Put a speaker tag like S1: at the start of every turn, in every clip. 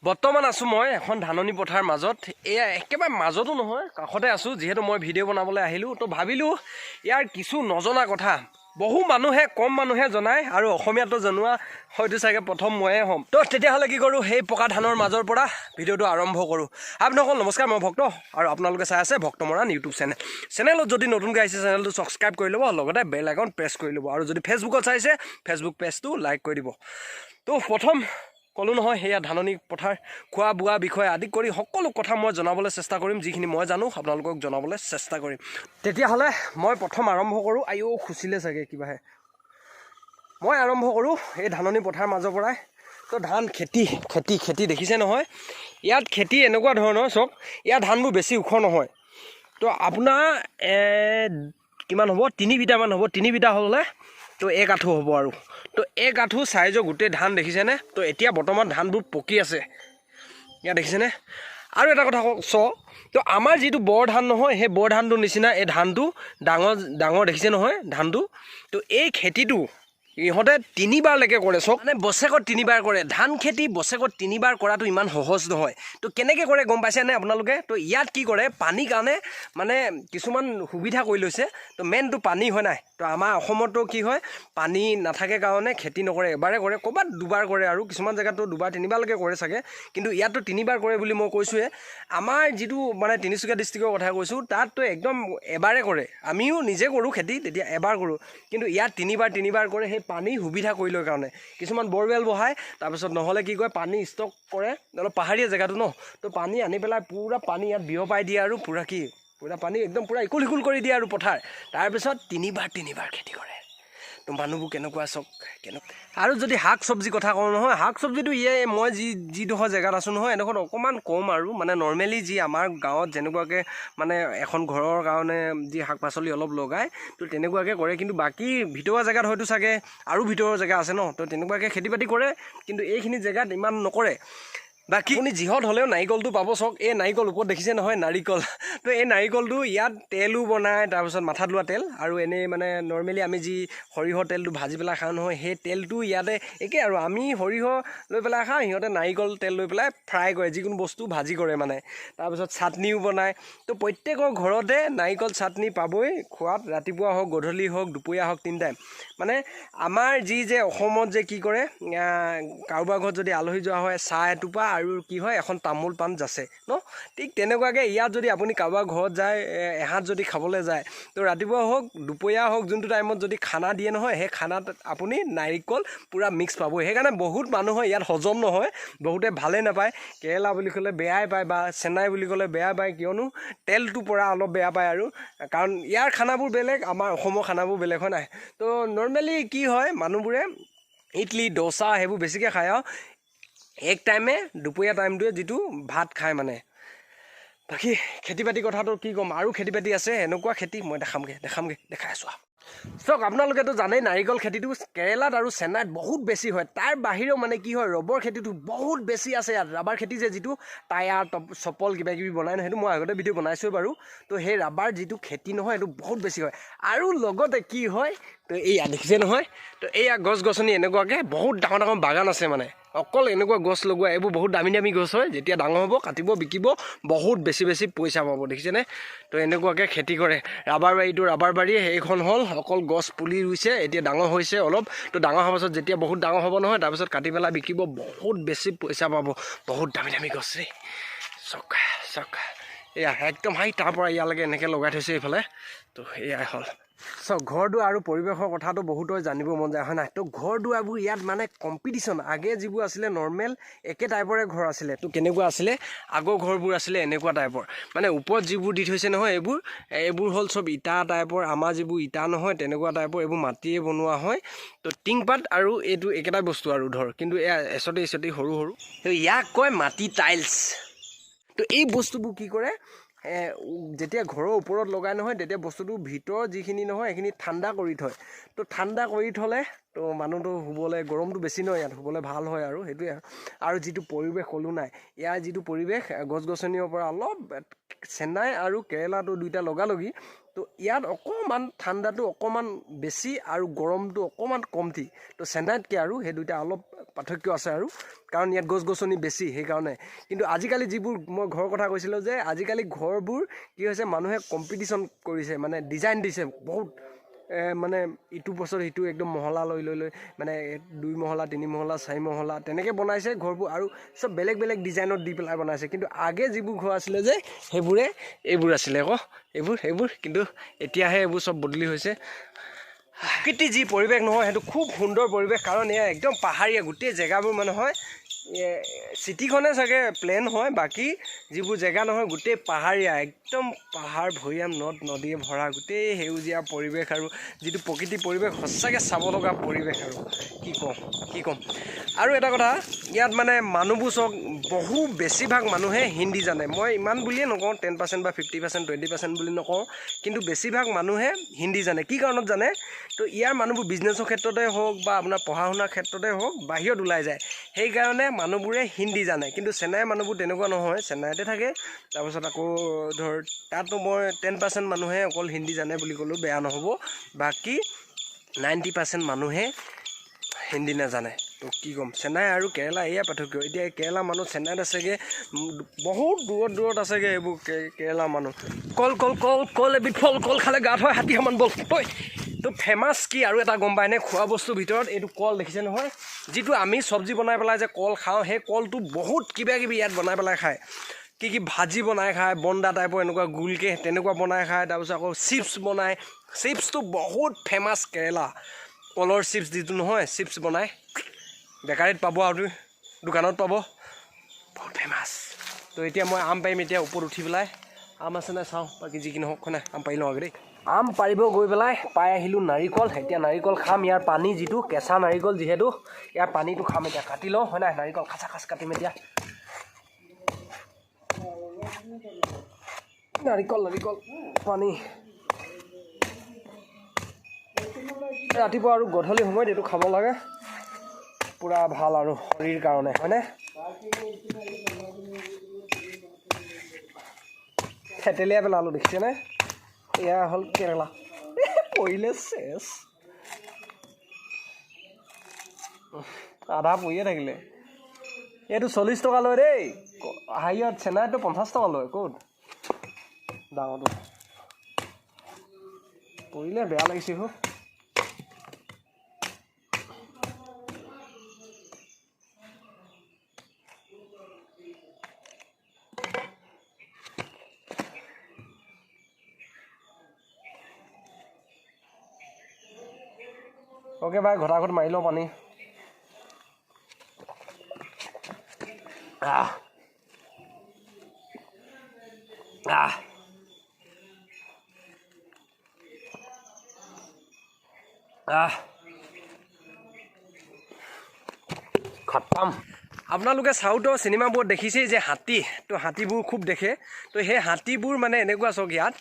S1: বৰ্তমান আছোঁ মই এখন ধাননি পথাৰ মাজত। এয়া একেবাৰে মাজতো নহয়, কাষতে আছোঁ। যিহেতু মই ভিডিঅ' বনাবলৈ আহিলোঁ, তো ভাবিলোঁ ইয়াৰ কিছু নজনা কথা বহু মানুহে, কম মানুহে জনায় আৰু অসমীয়াটো জনোৱা হয়তো চাগে প্ৰথম ময়ে হ'ম। তো তেতিয়াহ'লে কি কৰোঁ, সেই পকা ধানৰ মাজৰ পৰা ভিডিঅ'টো আৰম্ভ কৰোঁ। আপোনালোকক নমস্কাৰ, মই ভক্ত আৰু আপোনালোকে চাই আছে ভক্ত মৰাণ ইউটিউব চেনেল। চেনেলত যদি নতুনকৈ আহিছে, চেনেলটো ছাবস্ক্ৰাইব কৰি ল'ব, লগতে বেল আইকন প্ৰেছ কৰি ল'ব আৰু যদি ফেচবুকত চাইছে, ফেচবুক পেজটো লাইক কৰি দিব। তো প্ৰথম ক'লোঁ নহয়, সেয়া ধাননি পথাৰ, খোৱা বোৱা বিষয় আদি কৰি সকলো কথা মই জনাবলৈ চেষ্টা কৰিম। যিখিনি মই জানো, আপোনালোকক জনাবলৈ চেষ্টা কৰিম। তেতিয়াহ'লে মই প্ৰথম আৰম্ভ কৰোঁ। আইঅ, খুচিলে চাগে কিবাহে। মই আৰম্ভ কৰোঁ এই ধাননি পথাৰ মাজৰ পৰাই। তো ধান খেতি খেতি খেতি দেখিছে নহয়? ইয়াত খেতি এনেকুৱা ধৰণৰ চাওক, ইয়াত ধানবোৰ বেছি ওখ নহয়। তো আপোনাৰ কিমান হ'ব? 3 বিটামান হ'ব। 3 বিটা হ'লে তো এক আঁঠু হ'ব আৰু। তো এক আঁঠু চাইজৰ গোটেই ধান, দেখিছেনে? তো এতিয়া বৰ্তমান ধানবোৰ পকি আছে ইয়াত, দেখিছেনে? আৰু এটা কথা কওঁ তো আমাৰ যিটো বৰ ধান নহয়, সেই বৰ ধানটোৰ নিচিনা এই ধানটো ডাঙৰ ডাঙৰ, দেখিছে নহয় ধানটো? তো এই খেতিটো ইহঁতে তিনিবাৰলৈকে কৰে চাওক, মানে বছেৰেকত তিনিবাৰ কৰে ধান খেতি। বছেৰেকত তিনিবাৰ কৰাটো ইমান সহজ নহয়। তো কেনেকৈ কৰে গম পাইছেনে আপোনালোকে? তো ইয়াত কি কৰে, পানীৰ কাৰণে মানে কিছুমান সুবিধা কৰি লৈছে। তো মেইনটো পানী হয় নাই? তো আমাৰ অসমতো কি হয়, পানী নাথাকে কাৰণে খেতি নকৰে, এবাৰে কৰে, ক'ৰবাত দুবাৰ কৰে আৰু কিছুমান জেগাততো দুবাৰ তিনিবাৰলৈকে কৰে চাগে। কিন্তু ইয়াততো তিনিবাৰ কৰে বুলি মই কৈছোঁৱে। আমাৰ যিটো মানে তিনিচুকীয়া ডিষ্ট্ৰিক্টৰ কথা কৈছোঁ, তাততো একদম এবাৰে কৰে। আমিও নিজে কৰোঁ খেতি, তেতিয়া এবাৰ কৰোঁ। কিন্তু ইয়াত তিনিবাৰ তিনিবাৰ কৰে, সেই পানী সুবিধা কৰি লয় কাৰণে। কিছুমান বৰৱেল বহায়, তাৰপিছত নহ'লে কি কয়, পানী ষ্টক কৰে। অলপ পাহাৰীয়া জেগাটো ন, তো পানী আনি পেলাই পূৰা পানী ইয়াত বিয়পাই দিয়ে আৰু পূৰা কি, পূৰা পানী একদম পূৰা ইকুল সিকুল কৰি দিয়ে আৰু পথাৰ। তাৰপিছত তিনিবাৰ তিনিবাৰ খেতি কৰে। তো মানুহবোৰ কেনেকুৱা চাওক, কেনেকুৱা। আৰু যদি শাক চব্জি কথা কওঁ নহয়, শাক চব্জিটো ইয়ে মই যিডোখৰ জেগাত আছোঁ নহয়, এডোখৰত অকণমান কম আৰু। মানে নৰ্মেলি যি আমাৰ গাঁৱত যেনেকুৱাকৈ মানে এখন ঘৰৰ কাৰণে যি শাক পাচলি অলপ লগায়, তো তেনেকুৱাকৈ কৰে। কিন্তু বাকী ভিতৰুৱা জেগাত হয়তো চাগে আৰু ভিতৰুৱা জেগা আছে ন, তো তেনেকুৱাকৈ খেতি বাতি কৰে। কিন্তু এইখিনি জেগাত ইমান নকৰে। বাকী আপুনি যিহত হ'লেও নাৰিকলটো পাব চাওক। এই নাৰিকল ওপৰত দেখিছে নহয়, নাৰিকল। তো এই নাৰিকলটো ইয়াত তেলো বনায়, তাৰপিছত মাথাত লোৱা তেল আৰু এনেই মানে নৰ্মেলি আমি যি সৰিয়হৰ তেলটো ভাজি পেলাই খাওঁ নহয়, সেই তেলটো ইয়াতে একে আৰু। আমি সৰিয়হ লৈ পেলাই খাওঁ, সিহঁতে নাৰিকল তেল লৈ পেলাই ফ্ৰাই কৰে, যিকোনো বস্তু ভাজি কৰে মানে। তাৰপিছত চাটনিও বনায়। তো প্ৰত্যেকৰ ঘৰতে নাৰিকল চাটনি পাবই খোৱাত, ৰাতিপুৱা হওক, গধূলি হওক, দুপৰীয়া হওক, তিনি টাইম। মানে আমাৰ যি যে অসমত যে কি কৰে, কাৰোবাৰ ঘৰত যদি আলহী যোৱা হয়, চাহ এটোপা আৰু কি হয়, এখন তামোল পাণ যাচে ন? ঠিক তেনেকুৱাকৈ ইয়াত যদি আপুনি কাৰোবাৰ ঘৰত যায়, এসাঁজ যদি খাবলৈ যায়, তো ৰাতিপুৱা হওক, দুপৰীয়া হওক, যোনটো টাইমত যদি খানা দিয়ে নহয়, সেই খানাত আপুনি নাৰিকল পূৰা মিক্স পাবই। সেইকাৰণে বহুত মানুহৰ ইয়াত হজম নহয়, বহুতে ভালেই নাপায়। কেৰেলা বুলি ক'লে বেয়াই পায় বা চেন্নাই বুলি ক'লে বেয়া পায়, কিয়নো তেলটোৰ পৰা অলপ বেয়া পায় আৰু কাৰণ ইয়াৰ খানাবোৰ বেলেগ, আমাৰ অসমৰ খানাবোৰ বেলেগ হয় নাই? তো নৰ্মেলি কি হয়, মানুহবোৰে ইডলি, দোচা সেইবোৰ বেছিকৈ খায় আৰু এক টাইমে দুপৰীয়া টাইমটোৱে যিটো ভাত খায় মানে। বাকী খেতি বাতিৰ কথাটো কি ক'ম আৰু, খেতি বাতি আছে এনেকুৱা খেতি, মই দেখামগৈ দেখামগৈ, দেখাই আছোঁ। চাওক, আপোনালোকেতো জানেই নাৰিকল খেতিটো কেৰেলাত আৰু চেন্নাইত বহুত বেছি হয়। তাৰ বাহিৰেও মানে কি হয়, ৰবৰ খেতিটো বহুত বেছি আছে ইয়াত। ৰাবাৰ খেতি যে যিটো টায়াৰ, টপ, চপল কিবা কিবি বনায় নহয়, সেইটো মই আগতে ভিডিঅ' বনাইছোঁৱে বাৰু। তো সেই ৰাবাৰ যিটো খেতি নহয়, সেইটো বহুত বেছি হয়। আৰু লগতে কি হয়, তো এইয়া দেখিছে নহয়? তো এইয়া গছ গছনি এনেকুৱাকৈ বহুত ডাঙৰ ডাঙৰ বাগান আছে, মানে অকল এনেকুৱা গছ লগোৱা। এইবোৰ বহুত দামী দামী গছ হয়। যেতিয়া ডাঙৰ হ'ব, কাটিব, বিকিব, বহুত বেছি বেছি পইচা পাব, দেখিছেনে? তো এনেকুৱাকৈ খেতি কৰে। ৰাবাৰ বাৰীটো ৰাবাৰ বাৰী সেইখন হ'ল, অকল গছ পুলি ৰুইছে, এতিয়া ডাঙৰ হৈছে অলপ। তো ডাঙৰ হোৱাৰ পাছত যেতিয়া বহুত ডাঙৰ হ'ব নহয়, তাৰপিছত কাটি পেলাই বিকিব, বহুত বেছি পইচা পাব। বহুত দামী দামী গছ দেই। চাওক চাওক, এয়া একদম হাই তাৰ পৰা ইয়ালৈকে এনেকৈ লগাই থৈছে এইফালে। তো এয়াই হ'ল। চাওক, ঘৰ দুৱাৰ আৰু পৰিৱেশৰ কথাটো বহুতৰে জানিব মন যায়, হয় নাই? তো ঘৰ দুৱাৰবোৰ ইয়াত মানে কম্পিটিশ্যন। আগে যিবোৰ আছিলে নৰ্মেল একে টাইপৰে ঘৰ আছিলে। তো কেনেকুৱা আছিলে আগৰ ঘৰবোৰ? আছিলে এনেকুৱা টাইপৰ, মানে ওপৰত যিবোৰ দি থৈছে নহয়, এইবোৰ হ'ল চব ইটা টাইপৰ। আমাৰ যিবোৰ ইটা নহয়, তেনেকুৱা টাইপৰ। এইবোৰ মাটিয়ে বনোৱা হয়। তো টিংপাত আৰু এইটো একেটা বস্তু আৰু ধৰ, কিন্তু এয়া এচটি এচটি সৰু সৰু। তো ইয়াক কয় মাটি টাইলছ। তো এই বস্তুবোৰ কি কৰে, যেতিয়া ঘৰৰ ওপৰত লগাই নহয়, তেতিয়া বস্তুটোৰ ভিতৰৰ যিখিনি নহয়, সেইখিনি ঠাণ্ডা কৰি থয়। তো ঠাণ্ডা কৰি থ'লে তো মানুহটো শুবলৈ, গৰমটো বেছি নহয়, ইয়াত শুবলৈ ভাল হয় আৰু সেইটোৱে। আৰু যিটো পৰিৱেশ ক'লোঁ নাই, ইয়াৰ যিটো পৰিৱেশ, গছ গছনিৰ পৰা অলপ, চেন্নাই আৰু কেৰেলাটো দুইটা লগালগি, তো ইয়াত অকণমান ঠাণ্ডাটো অকণমান বেছি আৰু গৰমটো অকণমান কমটি। তো চেন্নাইতকৈ আৰু সেই দুইটা অলপ পাৰ্থক্য আছে আৰু, কাৰণ ইয়াত গছ গছনি বেছি সেইকাৰণে। কিন্তু আজিকালি যিবোৰ মই ঘৰৰ কথা কৈছিলোঁ যে আজিকালি ঘৰবোৰ কি হৈছে, মানুহে কম্পিটিশ্যন কৰিছে, মানে ডিজাইন দিছে বহুত, মানে ইটো বছৰ সিটো একদম মহলা লৈ লৈ লৈ মানে 2 মহলা 3 মহলা 4 মহলা তেনেকৈ বনাইছে ঘৰবোৰ, আৰু চব বেলেগ বেলেগ ডিজাইনত দি পেলাই বনাইছে। কিন্তু আগে যিবোৰ ঘৰ আছিলে যে সেইবোৰে এইবোৰ আছিলে আকৌ এইবোৰ সেইবোৰ, কিন্তু এতিয়াহে এইবোৰ চব বদলি হৈছে। প্ৰকৃতি যি পৰিৱেশ নহয় সেইটো খুব সুন্দৰ পৰিৱেশ, কাৰণ এয়া একদম পাহাৰীয়া গোটেই জেগাবোৰ মানে হয়, চিটিখনে চাগে প্লেন হয়, বাকী যিবোৰ জেগা নহয় গোটেই পাহাৰীয়া, একদম পাহাৰ ভৈয়াম নদ নদীয়ে ভৰা গোটেই সেউজীয়া পৰিৱেশ, আৰু যিটো প্ৰকৃতি পৰিৱেশ সঁচাকৈ চাব লগা পৰিৱেশ আৰু কি ক'ম কি ক'ম। আৰু এটা কথা, ইয়াত মানে মানুহবোৰ চব বহু বেছিভাগ মানুহে হিন্দী জানে। মই ইমান বুলিয়ে নকওঁ, 10% বা 50% 20% বুলি নকওঁ, কিন্তু বেছিভাগ মানুহে হিন্দী জানে। কি কাৰণত জানে? তো ইয়াৰ মানুহবোৰ বিজনেছৰ ক্ষেত্ৰতে হওক বা আপোনাৰ পঢ়া শুনাৰ ক্ষেত্ৰতে হওক বাহিৰত ওলাই যায়, সেইকাৰণে মানুহবোৰে হিন্দী জানে। কিন্তু চেন্নাইৰ মানুহবোৰ তেনেকুৱা নহয়, চেন্নাইতে থাকে। তাৰপাছত আকৌ ধৰ তাতো মই 10% মানুহে অকল হিন্দী জানে বুলি ক'লেও বেয়া নহ'ব, বাকী 90% মানুহে হিন্দী নাজানে। তো কি ক'ম, চেন্নাই আৰু কেৰেলা এয়া পাৰ্থক্য। এতিয়া কেৰেলা মানুহ চেন্নাইত আছেগৈ, বহুত দূৰত দূৰত আছেগৈ এইবোৰ কেৰেলা মানুহ। কল কল কল কল এবিধ ফল, কল খালে গাত হয় হাতী সমান বল। তো ফেমাছ কি আৰু এটা গম পায়নে খোৱা বস্তুৰ ভিতৰত? এইটো কল দেখিছে নহয়, যিটো আমি চব্জি বনাই পেলাই যে কল খাওঁ, সেই কলটো বহুত কিবা কিবি ইয়াত বনাই পেলাই খায়। কি কি ভাজি বনাই খায়, বন্দা টাইপৰ এনেকুৱা গোলকৈ তেনেকুৱা বনাই খায়। তাৰপিছত আকৌ চিপছ বনায়, চিপছটো বহুত ফেমাছ কেৰেলা কলৰ চিপছ যিটো নহয়, চিপছ বনায়, বেকাৰীত পাব আৰু দোকানত পাব, বহুত ফেমাছ। তো এতিয়া মই আম পাৰিম, এতিয়া ওপৰত উঠি পেলাই আম আছে নাই চাওঁ, বাকী যি কি নহওক নাই আম পাৰি লওঁ আগে দেই। আম পাৰিব গৈ পেলাই পাই আহিলোঁ নাৰিকল। এতিয়া নাৰিকল খাম, ইয়াৰ পানী যিটো কেঁচা নাৰিকল যিহেতু ইয়াৰ পানীটো খাম। এতিয়া কাটি লওঁ হয় নাই নাৰিকল, খাচা খাচ কাটিম এতিয়া। নাৰিকল নাৰিকল পানী ৰাতিপুৱা আৰু গধূলি সময়ত এইটো খাব লাগে, পূৰা ভাল আৰু শৰীৰ কাৰণে হয়নে। থেতেলিয়াই পেলালোঁ দেখিছেনে? এয়া হ'ল কেৰেলা, পৰিলে চেচ, আধা পৰিয়ে থাকিলে। এইটো 40 টকা লয় দেই, হেৰিয়ত চেন্নাইততো 50 টকা লয়। ক'ত ডাঙৰটো পৰিলে বেয়া লাগিছে হো। অ'কে ভাই, ঘটাঘট মাৰি লওঁ পানী। আহ আহ আহ খতম। আপোনালোকে চাউথৰ চিনেমাবোৰত দেখিছেই যে হাতী, তো হাতীবোৰ খুব দেখে। তো সেই হাতীবোৰ মানে এনেকুৱা চাওক, ইয়াত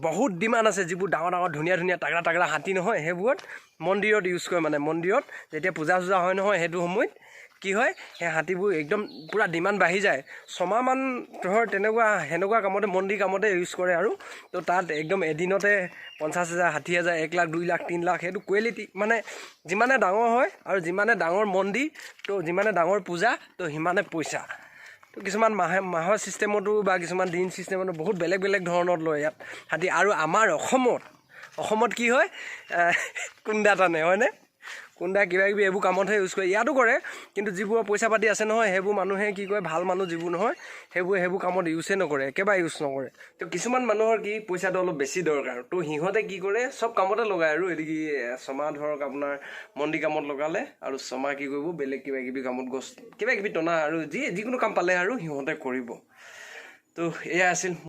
S1: বহুত ডিমাণ্ড আছে। যিবোৰ ডাঙৰ ডাঙৰ ধুনীয়া ধুনীয়া তাগৰা তাগৰা হাতী নহয়, সেইবোৰত মন্দিৰত ইউজ কৰে। মানে মন্দিৰত যেতিয়া পূজা চূজা হয় নহয়, সেইটো সময়ত কি হয়, সেই হাতীবোৰ একদম পূৰা ডিমাণ্ড বাঢ়ি যায়। ছমাহমান ধৰ তেনেকুৱা সেনেকুৱা কামতে মন্দিৰ কামতে ইউজ কৰে আৰু। তো তাত একদম এদিনতে 50,000 60,000 1 লাখ 2 লাখ 3 লাখ, সেইটো কোৱালিটি মানে যিমানে ডাঙৰ হয় আৰু যিমানে ডাঙৰ মন্দিৰ, তো যিমানে ডাঙৰ পূজা, তো সিমানে পইচা। তো কিছুমান মাহৰ ছিষ্টেমতো বা কিছুমান দিন ছিষ্টেমতো বহুত বেলেগ বেলেগ ধৰণত লয় ইয়াত হাতী। আৰু আমাৰ অসমত কি হয়, কুন্দা টানে হয়নে, কুন্দা কিবা কিবি এইবোৰ কামতহে ইউজ কৰে। ইয়াতো কৰে, কিন্তু যিবোৰ পইচা পাতি আছে নহয় সেইবোৰ মানুহে কি কৰে, ভাল মানুহ যিবোৰ নহয় সেইবোৰ কামত ইউজে নকৰে, একেবাৰে ইউজ নকৰে। তো কিছুমান মানুহৰ কি পইচাটো অলপ বেছি দৰকাৰ, তো সিহঁতে কি কৰে চব কামতে লগায় আৰু। এইটো কি ছমাহ ধৰক আপোনাৰ মন্দিৰ কামত লগালে, আৰু ছমাহ কি কৰিব বেলেগ কিবা কিবি কামত, গছ কিবা কিবি টনা আৰু যিকোনো কাম পালে আৰু সিহঁতে কৰিব। তো এয়া আছিল।